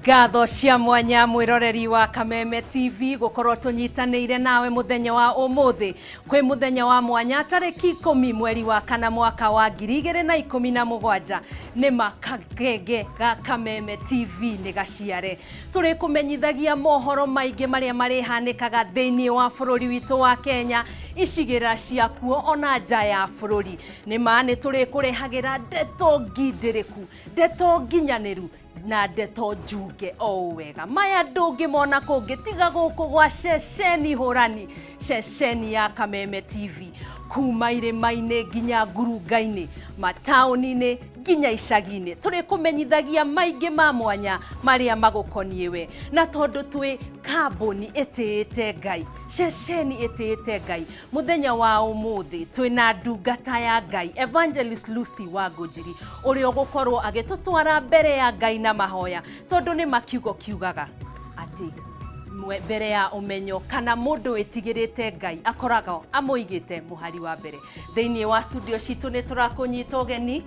Ngatho cia mwanya mwiroreri wa Kameme TV gukorwo tunyitanire nawe muthenya wa umuthi kwi muthenya wa mwanya tariki 10 mweri wa kana mwaka wa 2017 ni makagenge ga Kameme TV ni gaciare turi kumenyithagia mohoro maingi maria marihanikaga thiini wa bururi witu wa Kenya icigĩrĩra ciakuo ona nja ya bũrũri nĩ ma nĩ tũrĩkũrehagĩra ndeto ngindĩrĩku ndeto nginyanĩru na ndeto njuge o wega maya ndũngĩmona kũngĩ tiga gũkũ gwa ceceni hũrani ceceni ya Kameme TV kuma irĩma-inĩ nginya ngurunga-inĩ mataũni-inĩ nginya icagi-inĩ tũrĩkũmenyithagia maingĩ ma mwanya marĩa magũkoniĩ we na tondũ twĩ kambuni ĩtĩĩte Ngai ceceni ĩtĩĩte Ngai mũthenya wa ũmũthĩ twĩna ndungata ya Ngai Evangelist Lucy Wangũnjiri ũrĩa ũgũkorwo agĩtũtwara mbere ya Ngai na mahoya tondũ nĩ makiugo kiugaga atĩ mbere ya umenyo kana mundu wĩtigĩrĩte Ngai akoragwo amũigĩte mũhari wa mbere thĩinĩ wa studio citũ nĩ tũrakũnyita ũgeni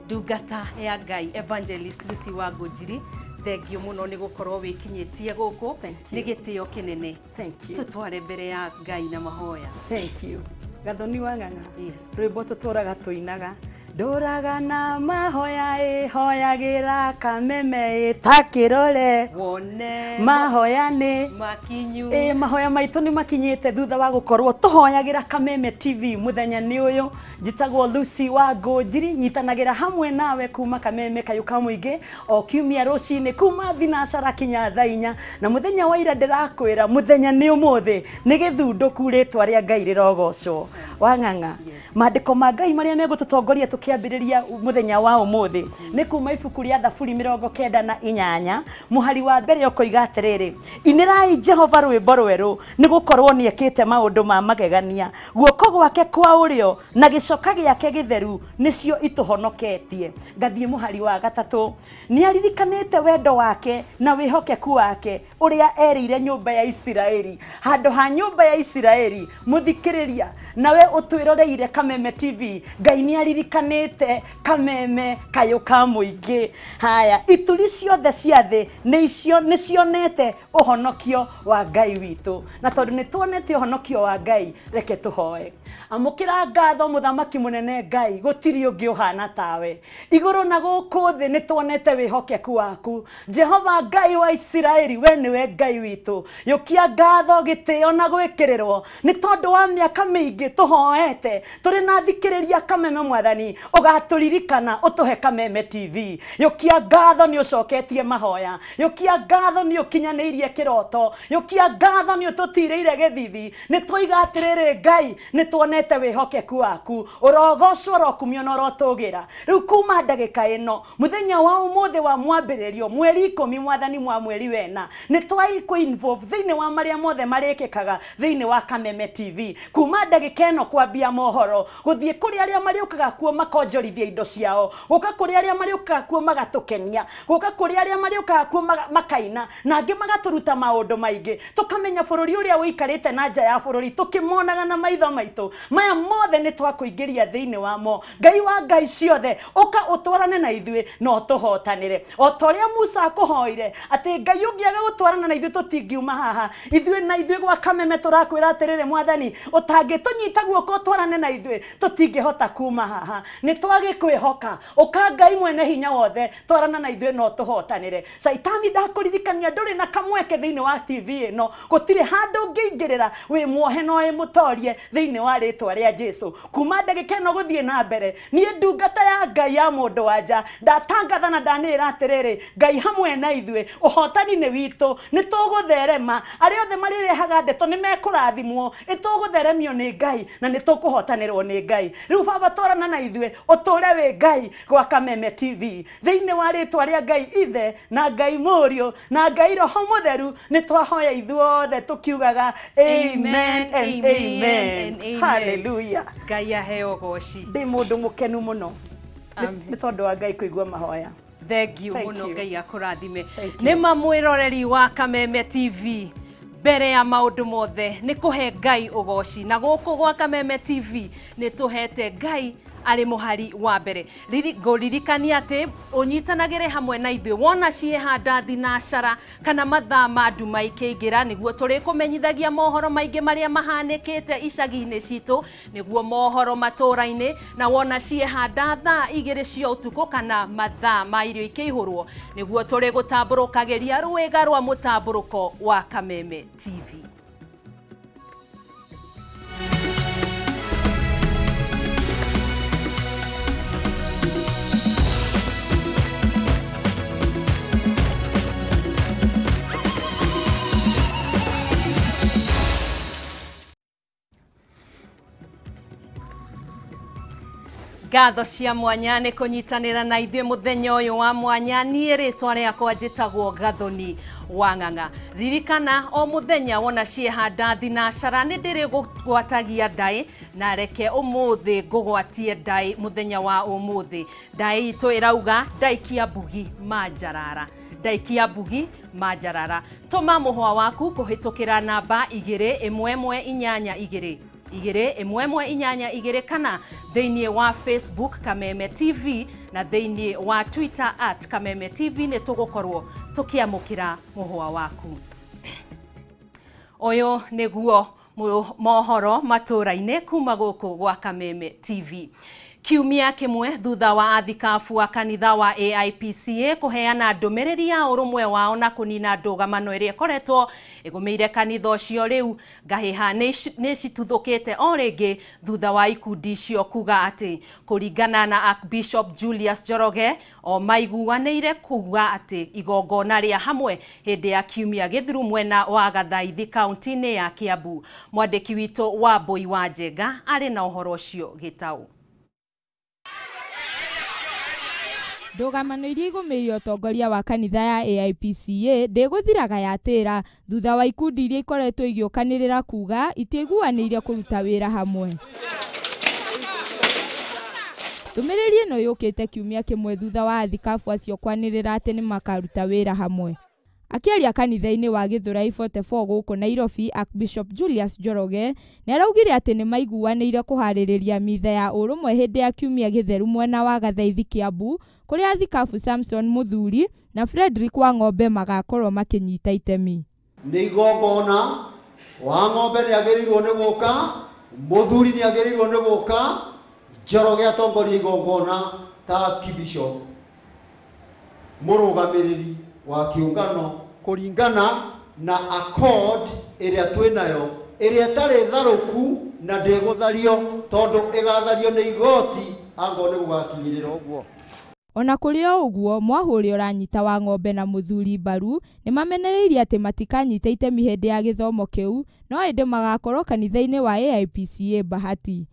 ndungata ya Ngai Evangelist Lucy Wangũnjiri thengio muno nĩ gũkorwo wĩkinyĩtie gũkũ nĩ gĩtĩo kĩnene. Thank you. Tũtware mbere ya Ngai na mahoya. Thank you. Gathoni wa ng'ang'a. Yes. Rwĩmbo tũtũraga tũinaga ndũraga na mahoya ĩhoyagĩra Kameme ĩtakĩrore wone mahoya nĩ makinyu ĩ mahoya maitũ nĩ makinyĩte thutha wa gũkorwo tũhoyagĩra Kameme TV mũthenya nĩ ũyũ njĩtagwo Lucy Wangũnjiri nyitanagĩra hamwe nawe kuma Kameme kayũ ka mũingĩ o kiumia rũcinĩ kuma thinacara kinya thaa inya na mũthenya wa ira ndĩrakwĩra mũthenya nĩ ũmũthĩ nĩ gĩthundũku rĩtwa rĩa Ngai rĩrogocwo wa ng'ang'a. Maandĩko ma Ngai marĩa megũtũtongoria tũkĩambĩrĩria mũthenya wa ũmũthĩ nĩ kuma ibuku rĩa Thaburi 98 mũhari wa mbere ũkoiga atĩrĩrĩ inĩrai Jehova rwĩmbo rwerũ nĩ gũkorwo nĩekĩte maũndũ ma magegania guoko gwake kwa ũrĩo na gĩcoka gĩake gĩtheru nĩcio itũhonoketie. Ngathiĩ mũhari wa gatatũ nĩaririkanĩte wendo wake na wĩhokeku wake ũrĩa erĩire nyũmba ya Isiraeli handũ ha nyũmba ya Isiraeli mũthikĩrĩria nawe ũtwĩroreire Kameme TV Ngai nĩaririkanĩte Kameme kayũ ka mũingĩ. Haya ituri ciothe cia thĩ nĩcionete ũhonokio wa Ngai witũ na tondũ nĩtuonete ũhonokio wa Ngai reke tũhoe. Amũkĩra ngatho mũthamaki mũnene Ngai gũtirĩ ũngĩ ũhana tawe igũrũ na gũkũ thĩ nĩtuonete wĩhokeku waku Jehova Ngai wa Isiraeli we nĩwe Ngai witũ yũkia ngatho gĩtĩo na gwĩkĩrĩrwo nĩ tondũ wa mĩaka mĩingĩ tũhoete tũrĩ na thikĩrĩria Kameme mwathani ũgatũririkana ũtũhe Kameme TV yũkia ngatho nĩ ũcoketie mahoya yũkia ngatho nĩ ũkinyanĩirie kĩroto yũkia ngatho nĩ ũtũtirĩire gĩthithi nĩ twoiga atĩrĩrĩ Ngai nĩ tuonete wĩhokeku waku ũrogocwo ũrokumio na ũrotũgĩra. Rĩu kuma ndagĩka ĩno mũthenya wa ũmũthĩ wa mwambĩrĩrio mweri 10 mwathani mwa mweri wena nĩ twaikũ involve thĩinĩ wa marĩa mothe marĩkĩkaga thĩinĩ wa Kameme TV kuma ndagĩka ĩno kwambia mohoro gũthiĩ kũrĩ arĩa marĩũkaga kuo makonjorithia indo ciao gũka kũrĩ arĩa marĩũkaga kuo magatũkenia gũka kũrĩ arĩa marĩũkaga kuo makaina na angĩ magatũruta maũndũ maingĩ tũkamenya bũrũri ũrĩa ũikarĩte na nja ya bũrũri tũkĩmonaga na maitho maitũ maya mothe nĩ twakũingĩria thĩinĩ wamo. Ngai wa Ngai ciothe ũka ũtwarane na ithuĩ na ũtũhotanĩre o ta ũrĩa Musa akũhoire atĩ Ngai ũngĩaga gũtwarana na ithuĩ tũtingiuma haha ithuĩ na ithuĩ gwa Kameme tũrakwĩra atĩrĩrĩ mwathani ũtangĩtũnyita guoko ũtwarane na ithuĩ tũtingĩhota kuma haha nĩ twagĩkwĩhoka ũka Ngai mwene hinya wothe twarana na ithuĩ na ũtũhotanĩre. Caitani ndakũririkania ndũrĩ na kamweke thĩinĩ wa TV ĩno gũtirĩ handũ ũngĩingĩrĩra wĩ muohe na wĩ mũtorie thĩinĩ wa rĩtwa rĩa Jesu kuma ndagĩka ĩno gũthiĩ na mbere niĩ ndungata ya Ngai ya mũndũ wa nja ndatangatha na ndanĩra atĩrĩrĩ Ngai hamwe na ithuĩ ũhotani nĩ witũ nĩ tũgũtherema arĩa othe marĩrehaga ndeto nĩ mekũrathimwo ĩtũgũtheremio nĩ Ngai na nĩ tũkũhotanĩrwo nĩ Ngai. Rĩu baba twarana na ithuĩ ũtũre wĩ Ngai gwa Kameme TV thĩinĩ wa rĩtwa rĩa Ngai Ithe na Ngai Mũriũ na Ngai Roho Mũtheru nĩ twahoya ithuothe tũkiugaga amen and amen. Hallelujah. Ngai aheo goci ndĩ mũndũ mũkenu mũno nĩ tondũ wa Ngai kũigua mahoya. Thank you mũno Ngai akũrathime. Nĩ ma mwĩroreri wa Kameme TV mbere ya maũndũ mothe nĩ kũhe Ngai ũgoci na gũkũ gwa Kameme TV nĩ tũhete Ngai arĩ mũhari wa mbere. Ngũririkania atĩ ũnyitanagĩre hamwe na ithuĩ wona ciĩhanda thinacara kana mathaa ma nduma ikĩingĩra, nĩguo tũrĩkũmenyithagia mohoro maingĩ marĩa mahanĩkĩte icagi-inĩ citũ, nĩguo mohoro matũũra-inĩ, na wona ciĩhanda thaa 2 cia ũtukũ kana mathaa ma irio ikĩihũrwo, nĩguo tũrĩgũtambũrũkagĩria rwĩga rwa mũtambũrũko wa Kameme TV. Ngatho cia mwanya nĩ kũnyitanĩra na ithuĩ mũthenya ũyũ wa mwanya. Niĩ rĩtwa rĩakwa njĩtagwo Gathoni wa Ng'ang'a. Ririkana o mũthenya wona ciĩhanda thinacara nĩ ndĩrĩgũgwatagia ndaĩ, na reke ũmũthĩ ngũgwatie ndaĩ mũthenya wa ũmũthĩ. Ndaĩ itũ ĩrauga ndaikia mbugi manjarara, ndaikia mbugi manjarara. Tũma mũhwa waku kũhĩtũkĩra namba 2 1 1 8 2 2 1 1 8 2 kana thĩinĩ wa Facebook Kameme TV na thĩinĩ wa Twitter at Kameme TV nĩ tũgũkorwo tũkĩamũkĩra mũhwa waku. Ũyũ nĩguo mohoro matũũra-inĩ kuma gũkũ gwa Kameme TV. Kiumia kĩmwe thutha wa athikabu wa kanitha wa AIPCA kũheana ndũmĩrĩri ya ũrũmwe wao na kũnina ndũgamano ĩrĩa ĩkoretwo ĩgũmĩire kanitha ũcio, rĩu ngahĩha nĩ cituthũkĩte o rĩngĩ thutha wa ikundi icio kuga atĩ kũringana na Archbishop Julius Njoroge o maiguanĩire kuga atĩ igongona rĩa hamwe hĩndĩ ya kiumia gĩthiru mwena wa Gathaithi kaunti-inĩ ya Kiambu. Mwandĩki witũ wa Mbũi wa Njenga arĩ na ũhoro ũcio gĩtaũ. Ndũgamano iria igũmĩire ũtongoria wa kanitha ya AIPCA ndĩgũthiraga yatĩra thutha wa ikundi iria ikoretwo igĩũkanĩrĩra kuga itiiguanĩire kũruta wĩra hamwe. Ndũmĩrĩri ĩno yũkĩte kiumia kĩmwe thutha wa athikabu acio kwanĩrĩra atĩ nĩmakaruta wĩra hamwe. Akĩaria kanitha-inĩ wa Gĩthũrai 44 gũkũ Nairobi, Archbishop Julius Njoroge nĩaraugire atĩ nĩmaiguanĩire kũharĩrĩria mitha ya ũrũmwe hĩndĩ ya kiumia gĩtheru mwena wa Gathaithi Kiambu, kũrĩa athikabu Samson Muthuri na Frederick Wang'ombe magakorwo makĩnyita itemi. Nĩ igongona, Wang'ombe nĩagĩrĩirwo nĩ gũka, Muthuri nĩagĩrĩirwo nĩ gũka, Njoroge atongoria igongona ta Archbishop mũrũgamĩrĩri wa kĩũngano kũringana na accord ĩrĩa twĩnayo ĩrĩa ĩtarĩ tharũku na ndĩgũthario tondũ ĩgathario nĩ igoti angorwo nĩ gũgakinyĩrĩra ũguo. Ona kũrĩ o ũguo, mwahũ ũrĩa ũranyita Wang'ombe na Mũthuri mbaru nĩmamenereirie atĩ matikanyita itemi hĩndĩ ya gĩthomo kĩu, no ĩndĩ magakorwo kanitha-inĩ wa AIPCA Bahati.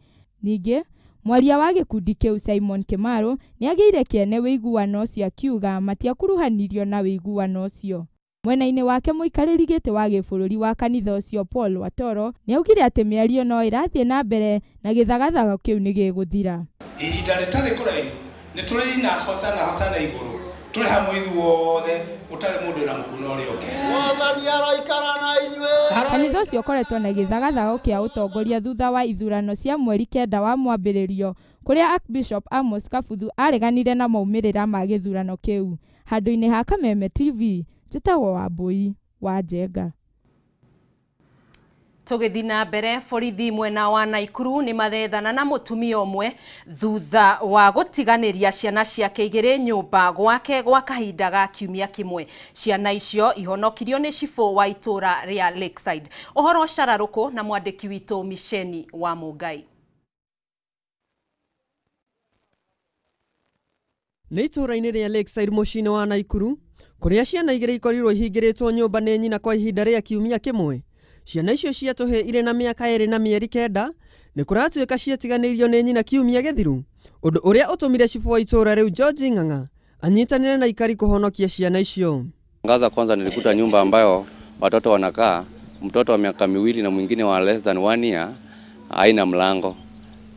Ningĩ mwaria wa gĩkundi kĩu Simon Kĩmarũ nĩagĩire kĩene wĩiguano ũcio akiuga matiakuruhanirio na wĩiguano ũcio. Mwena-inĩ wake mũikarĩri gĩtĩ wa gĩbũrũri wa kanitha ũcio Paul Watoro nĩaugire atĩ mĩario no ĩrathiĩ na mbere na gĩthagathago kĩu nĩgĩgũthira. Ihinda rĩtarĩ kũraihu nĩtũrĩina hosana hosana igũrũ tũrĩ hamwe ithuothe ũtarĩ mũndũ wĩna mũkuno ũrĩa ũngĩ. Mwathani araikara na inyuĩ. Kanitha ũcio ũkoretwo na gĩthagathago kĩa ũtongoria thutha wa ithurano cia mweri 9 wa mwambĩrĩrio kũrĩa Archbishop Amos Kabuthu areganire na maumĩrĩra ma gĩthurano kĩu. Handũ-inĩ ha Kameme TV, njĩtagwo Wambũi wa Njenga. Tũgĩthiĩ na mbere, borithi mwena wa Naikuru nĩ mathethana na mũtumia ũmwe thutha wa gũtiganĩria ciana ciake igĩrĩ nyũmba gwake gwa kahinda ga kiumia kĩmwe. Ciana icio ihonokirio nĩ cibũ wa itũũra rĩa Lakeside. Ũhoro ũcararũkũ na mwandĩki witũ Miceni wa Mũngai. Nĩ itũũra-inĩ rĩa Lakeside mũciĩ-inĩ wa Naikuru kũrĩa ciana igĩrĩ ikorirwo ihingĩrĩtwo nyũmba nĩ nyina kwa ihinda rĩa kiumia kĩmwe. Ciana icio cia tũhĩ irĩ na mĩaka 2 na mĩeri 9 nĩ kũratuĩka ciatiganĩirio nĩ nyina kiumia gĩthiru, ũndũ ũrĩa ũtũmire cibũ wa itũũra rĩu George Ng'ang'a anyitanĩre na ikari kũhonokia ciana icio. Ngaza kwanza nilikuta nyumba ambayo watoto wanakaa, mtoto wa miaka 2 na mwingine wa less than 1 year, haina mlango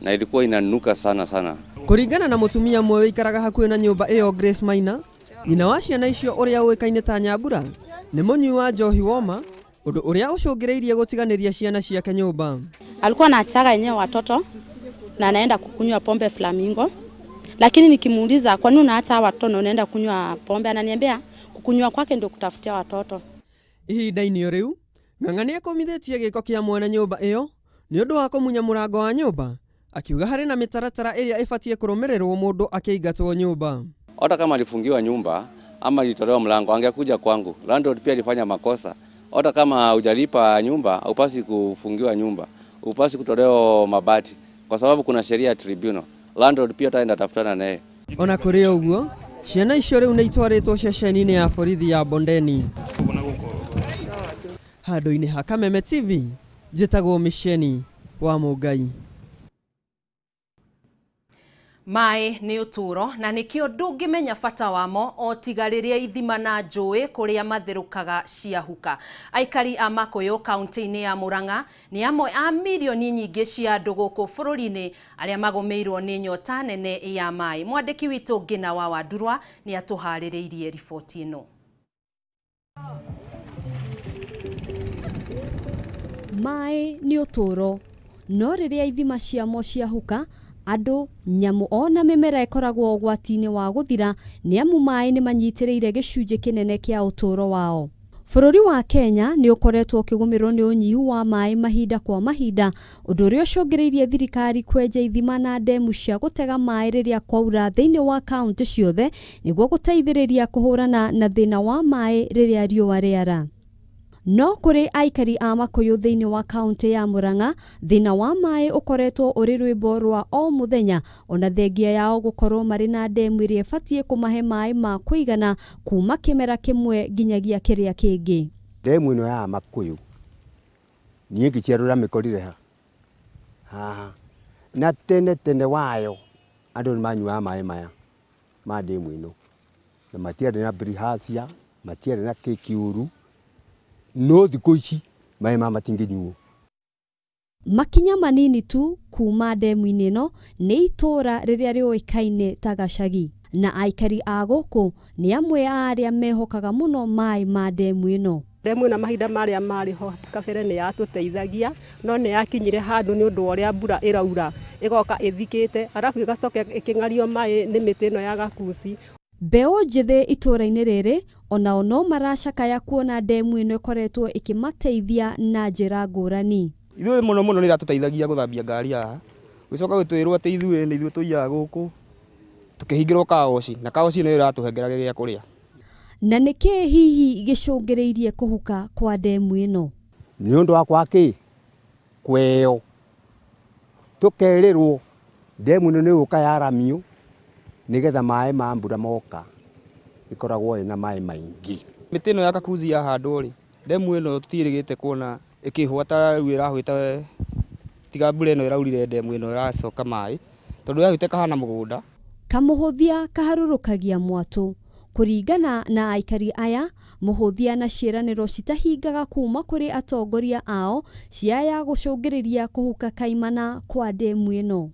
na ilikuwa inanuka sana sana. Kũringana na mũtumia mwe wĩikaraga hakuhĩ na nyũmba ĩyo Grace Maina, nyina wa ciana icio ũrĩa ũĩkaine ta Nyambura nĩ mũnyui wa njohi woma, ũndũ ũrĩa ũcũngĩrĩirie gũtiganĩria ciana ciake nyũmba. Alikuwa anaachaga yenyewe watoto Na anaenda kukunywa pombe Flamingo. Lakini nikimuuliza kwa nini unaacha watoto na unaenda kunywa pombe, ananiambia kukunywa kwake ndio kutafutia watoto. Ihinda-inĩ o rĩu Ng'ang'a nĩakũmithĩtie gĩko kĩa mwene nyũmba ĩyo nĩ ũndũ wa kũmunya mũrango wa nyũmba, akiuga harĩ na mĩtaratara ĩrĩa ĩbatiĩ kũrũmĩrĩrwo mũndũ akĩingatwo nyũmba. Hata kama alifungiwa nyumba ama alitolewa mlango, angekuja kwangu. Landlord pia alifanya makosa. Hata kama hujalipa nyumba, hupasi kufungiwa nyumba, hupasi kutolewa mabati, kwa sababu kuna sheria ya tribunal. Landlord pia ataenda tafutana naye. Ona kũrĩ ũguo, ciana icio rĩu nĩ itwarĩtwo ceceni-inĩ ya borithi ya Bondeni. Handũ-inĩ ha Kameme TV, njĩtagwo Mĩceni wa Mũngai. Maĩ nĩ ũtũũro na nĩkĩo ndũngĩmenya bata wamo o tiga rĩrĩa ithima na njũĩ kũrĩa matherũkaga ciahuka. Aikari a Makũyũ kaunti-inĩ ya Murang'a nĩ amwe a mirioni nyingĩ cia andũ gũkũ bũrũri-inĩ arĩa magũmĩirwo nĩ nyota nene ya maĩ. Mwandĩki witũ Ngina wa Wandurwa nĩ atũharĩrĩirie riboti ĩno. Maĩ nĩ ũtũũro, no rĩrĩa ithima ciamo ciahuka, andũ, nyamũ ona mĩmera ĩkoragwo ũgwati-inĩ wa gũthira nĩ amu maĩ nĩ manyitĩrĩire gĩcunjĩ kĩnene kĩa ũtũũro wao. Bũrũri wa Kenya nĩ ũkoretwo ũkĩgũmĩrwo nĩ ũnyihu wa maĩ mahinda kwa mahinda, ũndũ ũrĩa ũcũngĩrĩirie thirikari kwenja ithima na ndemu cia gũtega maĩ rĩrĩa kwaura thĩinĩ wa kaunti ciothe nĩguo gũteithĩrĩria kũhũrana na thĩna wa maĩ rĩrĩa riũa rĩara. No kũrĩ aikari a Makũyũ thĩinĩ wa kaunti ya Murang'a, thĩna wa maĩ ũkoretwo ũrĩ rwĩmbo rwa o mũthenya, ona thengia yao gũkorwo marĩ na ndemu ĩrĩa ĩbatiĩ kũmahe maĩ ma kũigana kuma kĩmera kĩmwe nginyagia kĩrĩa kĩngĩ. Ndemu ĩno ya Makũyũ niĩ ngĩciarũra mĩkorire ha haha, na tene tene wayo andũ nĩ manyuaga maĩ maya ma ndemu ĩno, na matiarĩ na bilharzia, matiarĩ na kĩkiũru, no thikũ ici maĩ maya matingĩnyuo. Makinya manini tu kuma ndemu-inĩ ĩno nĩ itũũra rĩrĩa rĩũĩkaine ta Gacagi, na aikari a gũkũ nĩ amwe a arĩa mehokaga mũno maĩ ma ndemu ĩno. Ndemu ĩno mahinda marĩa marĩ ho kabere nĩ yatũteithagia, no nĩ yakinyire handũ nĩ ũndũ wa ũrĩa mbura ĩraura ĩgoka ĩthikĩte, arabu ĩgacoka ĩkĩng'ario maĩ nĩ mĩtĩ ĩno ya gakuci. Mbeũ njĩthĩ itũũra-inĩ rĩrĩ onao no maracakaya kuona ndemu ĩno ĩkoretwo ĩkĩmateithia na njĩra ngũrani. Ithuĩ mũno mũno nĩ ĩratũteithagia gũthambia ngari haha, gũcoka gũtwĩrwo atĩ ithuĩ nĩ ithuĩ tũiyaga gũkũ, tũkĩhingĩrwo kaoci, na kaoci nĩyo ĩratũhengera gĩa kũrĩa. Na nĩkĩĩ hihi gĩcũngĩrĩirie kũhuka kwa ndemu ĩno? Nĩ ũndũ wa kwa kĩ kweo tũkerĩrwo ndemu ĩno nĩ gũka yaramio nĩgetha maĩ ma mbura moka ĩkoragwo ĩna maĩ maingĩ. Mĩtĩ ĩno ya kakuzi yahandwo rĩ, ndemu ĩno tũtiĩrĩgĩte kuona ĩkĩhũa ta rĩu ĩrahũĩte, tiga mbura ĩno ĩraurire ndemu ĩno ĩracoka maĩ, tondũ yahũĩte kahana mũgũnda. Kamũhũthia kaharũrũkagia mwatũ. Kũringana na aikari aya, mũhũthia na ciĩranĩro citahingaga kuma kũrĩ atongoria ao ciaya gũcũngĩrĩria kũhuka kaimana kwa ndemu ĩno.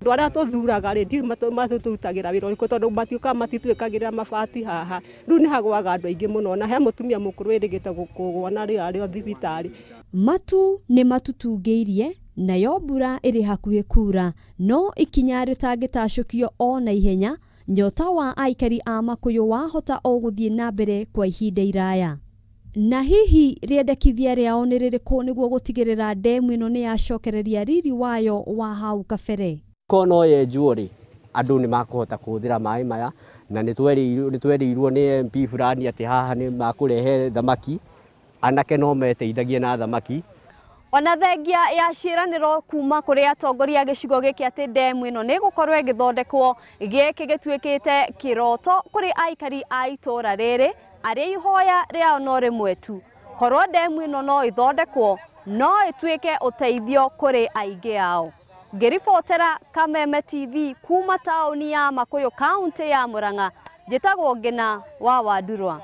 Andũ arĩa tũthuraga rĩ, ndiũĩ matũrutagĩra wĩra ũrĩkũ, tondũ matiũkaga matitwĩkagĩrĩra mabati haha. Rĩu nĩ hagũaga andũ aingĩ mũno, na he mũtumia mũkũrũ wĩrĩgĩte kũgũa na rĩo arĩ o thibitarĩ. Matu nĩ matutungĩirie nayo mbura ĩrĩ hakuhĩ kura, no ikinya rĩtangĩtacũkio o na ihenya, nyota wa aikari a Makũyũ wahota o gũthiĩ na mbere kwa ihinda iraya. Na hihi rĩendekithia rĩao nĩ rĩrĩkũ nĩguo gũtigĩrĩra ndemu ĩno nĩ yacokereria riri wayo wa hau kabere? Ko no yenjwo rĩ, andũ nĩ makũhota kũhũthĩra maĩ maya, na nĩ twerĩirwo nĩ MP fulani atĩ haha nĩ makũrehe thamaki, anake no meteithagie na thamaki. Ona thengia ya ciĩranĩro kuma kũrĩ atongoria a gĩcigo gĩkĩ atĩ ndemu ĩno nĩ ĩgũkorwo ĩgĩthondekwo, gĩkĩ gĩtuĩkĩte kĩroto kũrĩ aikari a itũũra rĩrĩ arĩa ihoya rĩao no rĩmwe tu. Korwo ndemu ĩno no ĩthondekwo, no ĩtuĩke ũteithio kũrĩ aingĩ ao. Ngĩribotera Kameme TV kuma taũni ya Makũyũ, kaunti ya Murang'a, njĩtagwo Ngina wa Wandurwa.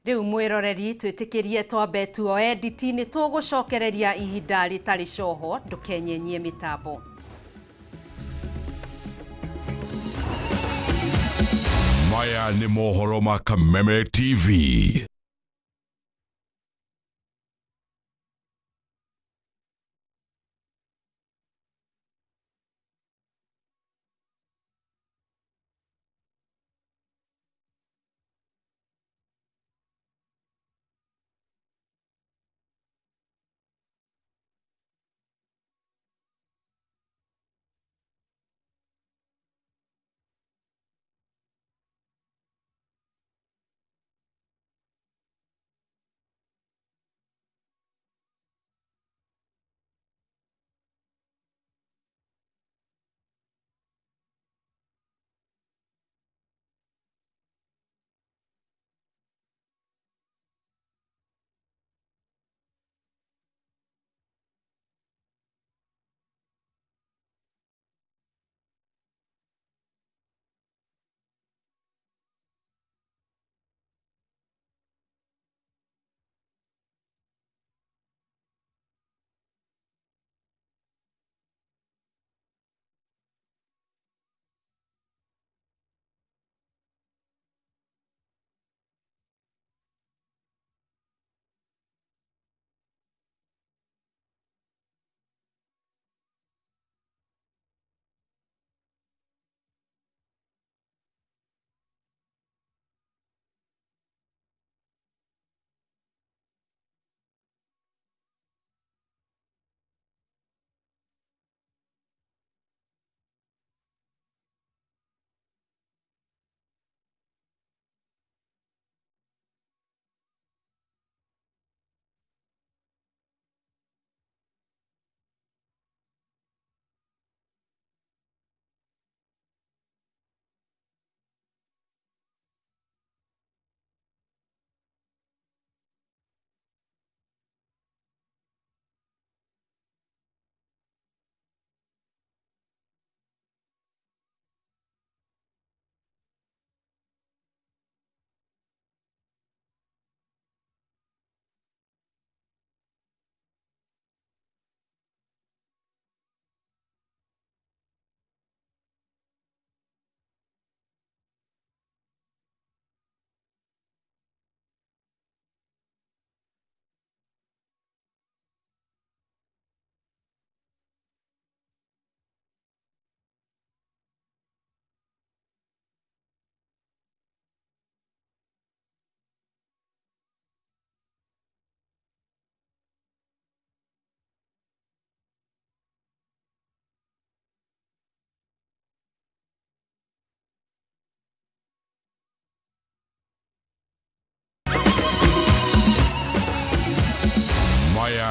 Rĩu mwĩroreri twĩtĩkĩrie twambe tuoe nditi nĩ tũgũcokereria ihinda rĩtarĩ coho, ndũkenyenyie mĩtambo. Maya nĩ mohoro ma Kameme TV.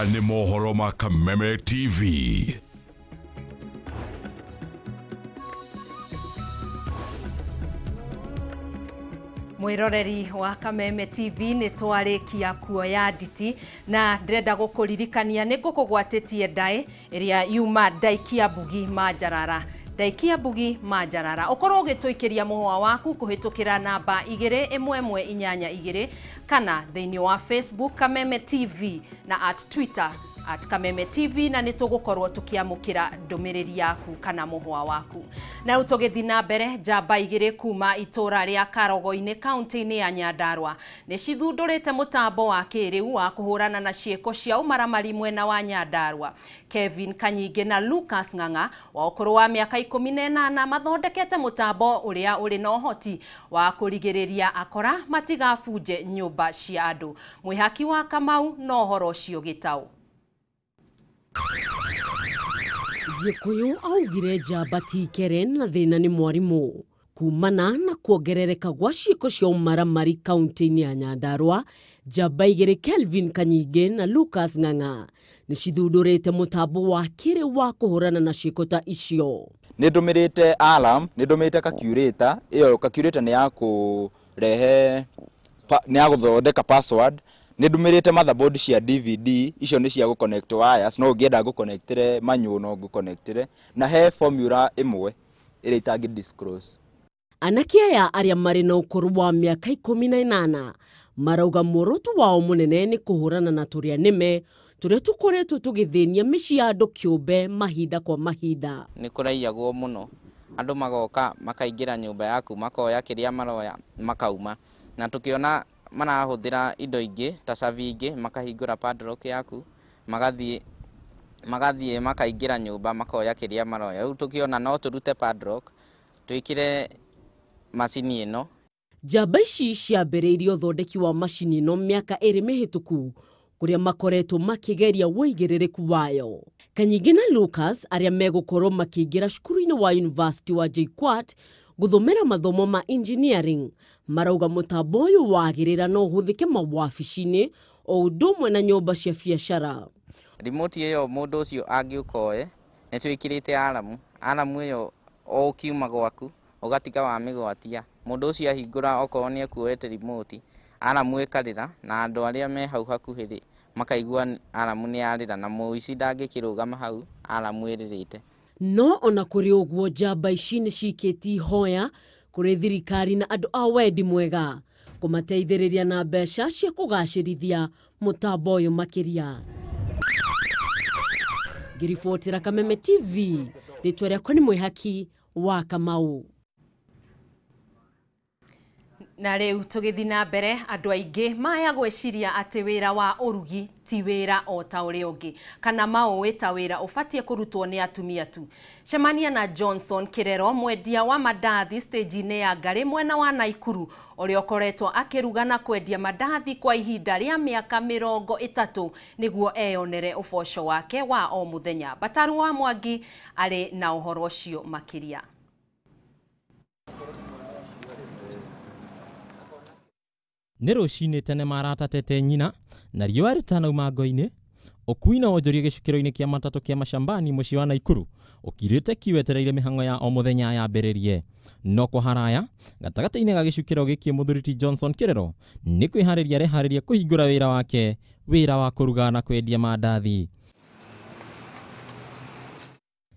Maya nĩ mohoro ma Kameme TV. Mwiroreri wa Kameme TV nĩ twarĩkia kuoya nditi na ndĩrenda gũkũririkania nĩ ngũkũgwatĩtie ndaĩ ĩrĩa yuma Ndaikia Mbugi Manjarara. Ndaikia Mbugi Manjarara ũkorwo ũgĩtũikĩria mũhũa waku kũhĩtũkĩra namba 21182 kana thĩinĩ wa Facebook Kameme TV na at Twitter at Kameme TV na nĩtũgũkorwo tũkĩamũkĩra ndũmĩrĩri yaku kana mũhũa waku. Na rĩu tũgĩthiĩ na mbere, njamba igĩrĩ kuma itũra rĩa Karogo-inĩ kaunti-inĩ ya Nyandarua nĩ cithundũrĩte mũtambo wa kĩrĩu wa kũhũrana na ciĩko cia ũmaramari mwena wa Nyandarua. Kevin Kanyingĩ na Lucas Ng'ang'a wa ũkũrũ wa mĩaka 18 mathondekete mũtambo ũrĩa ũrĩ na ũhoti wa kũrigĩrĩria akora matigabunje nyũmba cia andũ. Mwĩhaki wa Kamau no ũhoro ũcio gĩtaũ. Gĩkũyũ augire njamba ti kere na thĩna nĩ mwarimũ kumana na kuongerereka gwa ciĩko cia ũmaramari kaunti-inĩ ya Nyandarua. Njamba igĩrĩ Kelvin Kanyingĩ na Lucas Ng'ang'a nĩ cithundũrĩte mũtambo wa kĩrĩu wa kũhũrana na ciĩko ta icio. Nĩ ndũmĩrĩte alarm, nĩ ndũmĩrĩte calculator, ĩyo calculator nĩ ya kũrehe nĩ ya gũthondeka password. Nĩ ndũmĩrĩte motherboard cia DVD, icio nĩ cia gũconnect wires, no ũngĩenda ngũconnectĩre manyũ no ngũconnectĩre, na he formula ĩmwe ĩrĩa itangĩ disclose. Anake aya arĩa marĩ na ũkũrũ wa mĩaka 18 marauga muoroto wao mũnene nĩ kũhũrana na tũrĩa nĩme tũrĩa tũkoretwo tũgĩthĩnia mĩciĩ ya andũ kĩũmbe mahinda kwa mahinda. Nĩ kũraiyagwo mũno, andũ magoka makaingĩra nyũmba yaku makoya kĩrĩa maroya makauma, na tũkĩona marahũthĩra indo ingĩ ta cabi ingĩ makahingũra padlock yaku magathiĩ makaingĩra nyũmba makoya kĩrĩa maroya. Rĩu tũkĩona no tũrute padlock twĩkĩre macini ĩno. Njamba ici ciambĩrĩirie ũthondeki wa macini ĩno mĩaka 2 mĩhĩtũku kũrĩa makoretwo makĩgeria wũigĩrĩrĩku wayo. Kanyingĩ na Lucas arĩa megũkorwo makĩingĩra cukuru-inĩ wa University wa JKUAT gũthomera mathomo ma engineering marauga mũtambo ũyũ wagĩrĩra no ũhũthĩke mawabici-inĩ o ũndũ ũmwe na nyũmba cia biacara. Remote ĩyo mũndũ ũcio angĩũka oe, nĩ twĩkĩrĩte aramu. Aramu ĩyo o ũkiuma gwaku ũgatiga wamĩgwatia, mũndũ ũcio ahingũra okorwo nĩ ekuoete remote, aramu ĩkarĩra na andũ arĩa me hau hakuhĩ rĩ makaigua aramu nĩ yarĩra na mũici ndangĩkĩrũgama hau aramu ĩrĩrĩte. No ona kũrĩ ũguo njamba ici nĩ cikĩtie ihoya kũrĩ thirikari na andũ a wendi mwega kũmateithĩrĩria na mbeca cia kũgacĩrithia mũtambo ũyũ makĩria. Ngĩribotera Kameme TV, rĩtwa rĩakwa nĩ Mwĩhaki wa Kamau. Na rĩu tũgĩthiĩ na mbere, andũ aingĩ maya gwĩciria atĩ wĩra wa ũrugi ti wĩra o ta ũrĩa ũngĩ kana maũĩ ta wĩra ũbatiĩ kũrutwo nĩ atumia tu. Cemania na Johnson Kĩrero, mwendia wa mandathi stage-inĩ ya Ngarĩ mwena wa Naikuru, ũrĩa ũkoretwo akĩruga na kwendia mandathi kwa ihinda rĩa mĩaka 30 nĩguo eyonere ũboco wake wa o mũthenya. Bataru wa Mwangi arĩ na ũhoro ũcio makĩria. Nĩ rũcinĩ tene maratatete nyina na riũa rĩtanauma ngo-inĩ, ũkui na wonjoria gĩcukĩro-inĩ kĩa matatũ kĩa Mashambani mũciĩ wa Naikuru ũkirĩte ki wetereire mĩhang'o ya o mũthenya yambĩrĩrie. No kwa haraya gatagatĩ-inĩ ga gĩcukĩro gĩkĩ mũthuri ti Johnson Kĩrero nĩ kwĩharĩria areharĩria kũhingũra wĩra wake, wĩra wa kũruga na kwendia mandathi.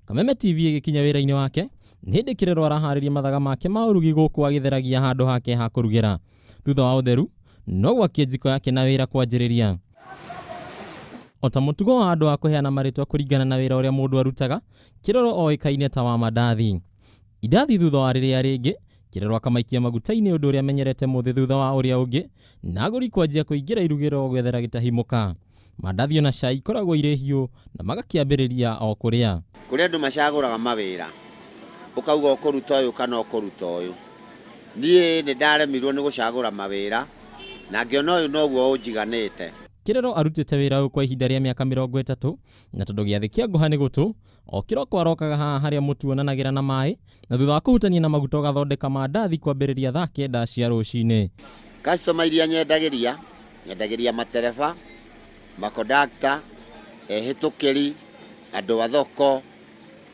Kameme TV ĩgĩkinya wĩra-inĩ wake nĩ hĩndĩ Kĩrero araharĩria mathaga make ma ũrugi gũkũ agĩtheragia handũ hake ha kũrugĩra. Thutha wa ũtheru no gwakie njiko yake na wĩra kwanjĩrĩria. O ta mũtugo wa andũ a kũheana marĩtwa kũringana na wĩra ũrĩa mũndũ arutaga, Kĩrero oĩkaine ta wa mandathi. Indathi thutha wa rĩrĩa rĩngĩ, Kĩrero akamaikia maguta-inĩ ũndũ ũrĩa amenyerete mũthĩ thutha wa ũrĩa ũngĩ, na agũri kwanjia kũingĩra irugĩro gwethera gĩtahimũka. Mandathi ona cai ikoragwo irĩ hiũ na magakĩambĩrĩria o kũrĩa. Kũrĩ andũ macagũraga mawĩra, ũkauga ũkũruta ũyũ kana ũkũruta ũyũ. Niĩ nĩ ndaremirwo nĩ gũcagũra mawĩra na ngĩona ũyũ noguo ũnjiganĩte. Kĩrero arutĩte wĩra ũyũ kwa ihinda rĩa mĩaka 30 na tondũ gĩathĩ kĩa ngũha nĩ gũtũ, o kĩroko arokaga haha harĩa mũtu onanagĩra na maĩ na thutha wa kũhutania na maguta ũgathondeka mandathi kwambĩrĩria thaa 9 cia rũcinĩ. Customer iria nyendagĩria, nyendagĩria matereba, makondakta, Ehĩtũkĩri, andũ a thoko,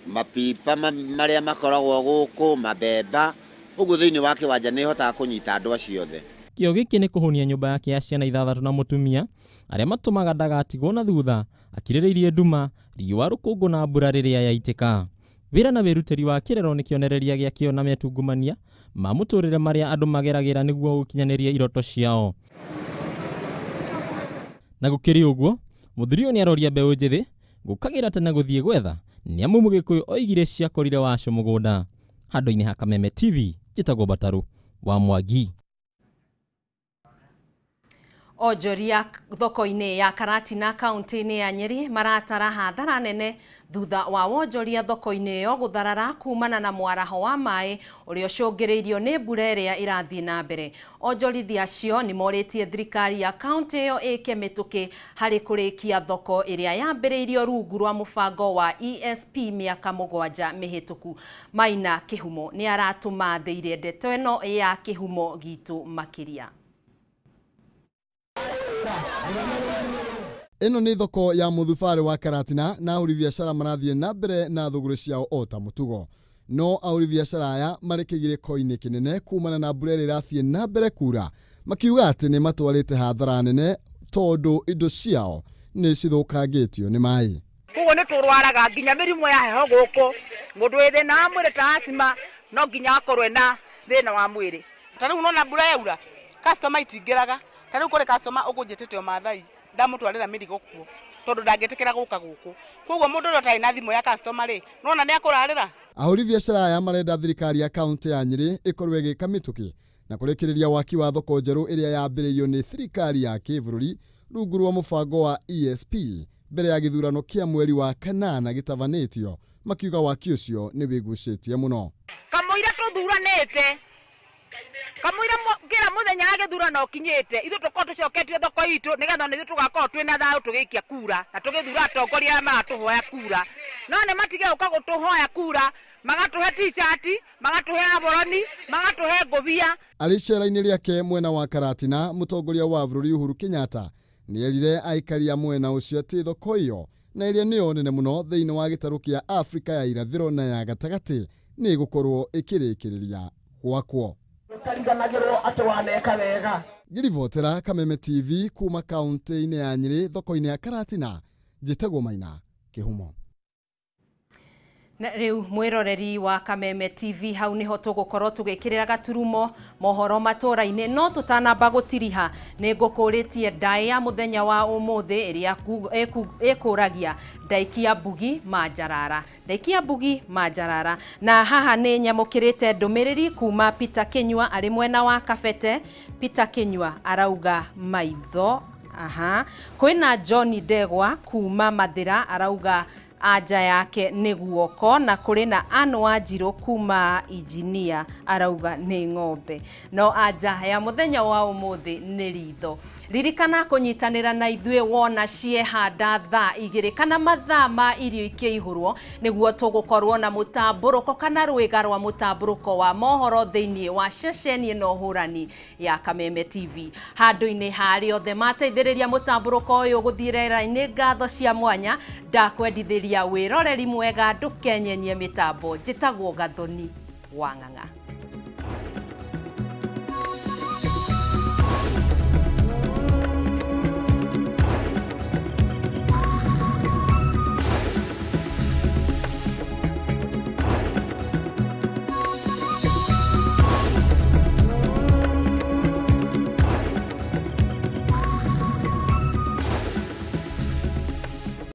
mapipa marĩa makoragwo gũkũ, mabemba, ũguo thĩinĩ wa kĩwanja nĩ ĩhotaga kũnyita andũ acio othe. Kĩo gĩkĩ nĩ kũhũnia nyũmba yake ya ciana 6 na mũtumia arĩa matũmaga ndagatigwo na thutha akirĩrĩirie nduma, riũa, rũkũngũ na mbura rĩrĩa yaitĩka. Wĩra na wĩrutĩri wa Kĩrero nĩ kĩonereria gĩa kĩo na metungumania ma mũtũrĩre marĩa andũ mageragĩra nĩguo gũkinyanĩria iroto ciao. Na gũkĩrĩ ũguo, mũthuri ũyũ nĩaroria mbeũ njĩthĩ gũkagĩra tene gũthiĩ gwetha nĩamu Mũgĩkũyũ oigire ciakorire wacu mũgũnda. Handũ-inĩ ha Kameme TV, njĩtagwo Batarũ wa Mwangi. Onjoria thoko-inĩ ya Karatina kaunti-inĩ ya Nyeri maratara hathara nene thutha wa wonjoria thoko-inĩ ĩyo gũtharara kumana na mwaraho wa maĩ ũrĩa ũcũngĩrĩirio nĩ mbura ĩrĩa ĩrathiĩ na mbere. Onjorithia acio nĩ morĩtie thirikari ya kaunti ĩyo ĩke mĩtũkĩ harĩ kũrĩkia thoko ĩrĩa yambĩrĩirio rungu rwa mũbango wa ESP mĩaka 7 mĩhĩtũku. Maina Kĩhumo nĩ aratũmathĩire ndeto ĩno ya Kĩhumo gitũ makĩria. Ĩno nĩ thoko ya mũthubarĩ wa Karatina na ahũri biacara marathiĩ na mbere na thũgũrĩ ciao o ta mũtugo. No ahũri biacara aya marĩ kĩgirĩko-inĩ kĩnene kumana na mbura ĩrĩa ĩrathiĩ na mbere kura, makiuga atĩ nĩ matwarĩte hathara nene tondũ indo ciao nĩ cithũkangĩtio nĩ maĩ. Koguo nĩ tũrwaraga nginya mĩrimũ ya heho gũkũ, mũndũ wĩ thĩna wa mwĩrĩ ta asthma no nginya akorwo ena thĩna wa mwĩrĩ. Ta rĩu nona mbura yaura, customer itingĩraga. Ta rĩu kũrĩ customer ũkũnjĩtĩte o Maathai ndamũtwarĩra mĩrigo kuo tondũ ndangĩtĩkĩra gũka gũkũ. Koguo mũndũ ũrĩa ũtarĩ na thimũ ya customer rĩ, nona nĩ akũrarĩra. Ahũri biacara aya marenda thirikari ya kaunti ya Nyeri ĩkorwo ĩgĩka mĩtũkĩ na kũrĩkĩrĩria waki wa thoko njerũ ĩrĩa yambĩrĩirio nĩ thirikari ya kĩbũrũri rungu rwa mũbango wa ESP mbere ya gĩthurano kĩa mweri wa 8 gĩtabanĩtio, makiuga waki ũcio nĩ wĩgucĩtie mũno. Kamũira tũthuranĩte, kamũira kĩra mũthenya wa gĩthurano ũkinyĩte, ithuĩ tũkorwo tũcoketio thoko itũ nĩgetha ona ithuĩ tũgakorwo twĩna thayũ tũgĩikia kura na tũgĩthura atongoria arĩa maratũhoya kura. No nĩ matige gũka gũtũhoya kura, magatũhe t-shirt, magatũhe aboroni, magatũhe ngũbia. Arĩ icera-inĩ rĩake mwena wa Karatina, mũtongoria wa bũrũri Uhuru Kenyatta nĩerire aikari a mwena ũcio atĩ thoko ĩyo na ĩrĩa nĩyo nene mũno thĩinĩ wa gĩtarũ kĩa Afrika ya irathĩro na ya gatagatĩ nĩ ĩgũkorwo ĩkĩrĩkĩrĩria gwakwo. Ũtariganagĩrwo atĩ waneka wega. Ngĩribotera Kameme TV kuma kaunti-inĩ ya Nyeri thoko-inĩ ya Karatina, njĩtagwo Maina Kĩhumo. Na rĩu mwĩroreri wa Kameme TV, hau nĩho tũgũkorwo tũgĩkĩrĩra gaturumo mohoro matũra-inĩ. No tũtanamba gũtiriha nĩ ngũkũrĩtie ndaĩ ya mũthenya wa ũmũthĩ ĩrĩa ĩkũragia ndaikia mbugi manjarara, ndaikia mbugi manjarara. Na haha nĩ nyamũkĩrĩte ndũmĩrĩri kuma Peter Kinyua arĩ mwena wa Kabete. Peter Kinyua arauga maitho. Aha. Kwĩna John Ndegwa kuma Mathĩra arauga anja yake nĩ guoko, na kũrĩ na Ann Wanjirũ kuma Injinia arauga nĩ ng'ombe. No anja ya mũthenya wa ũmũthĩ nĩ ritho. Ririkana kũnyitanĩra na ithuĩ wona ciehanda thaa 2 kana mathaa ma irio ikĩihũrwo nĩguo tũgũkorwo na mũtambũrũko kana rwĩga rwa mũtambũrũko wa mohoro thĩinĩ wa ceceni ĩno hũrani ya Kameme TV. Handũ-inĩ harĩa othe mateithĩrĩria mũtambũrũko ũyũ gũthiĩ rĩera-inĩ, ngatho cia mwanya ndakwendithĩria wĩroreri mwega, ndũkenyenyie mĩtambo. Njĩtagwo Gathoni wa Ng'ang'a.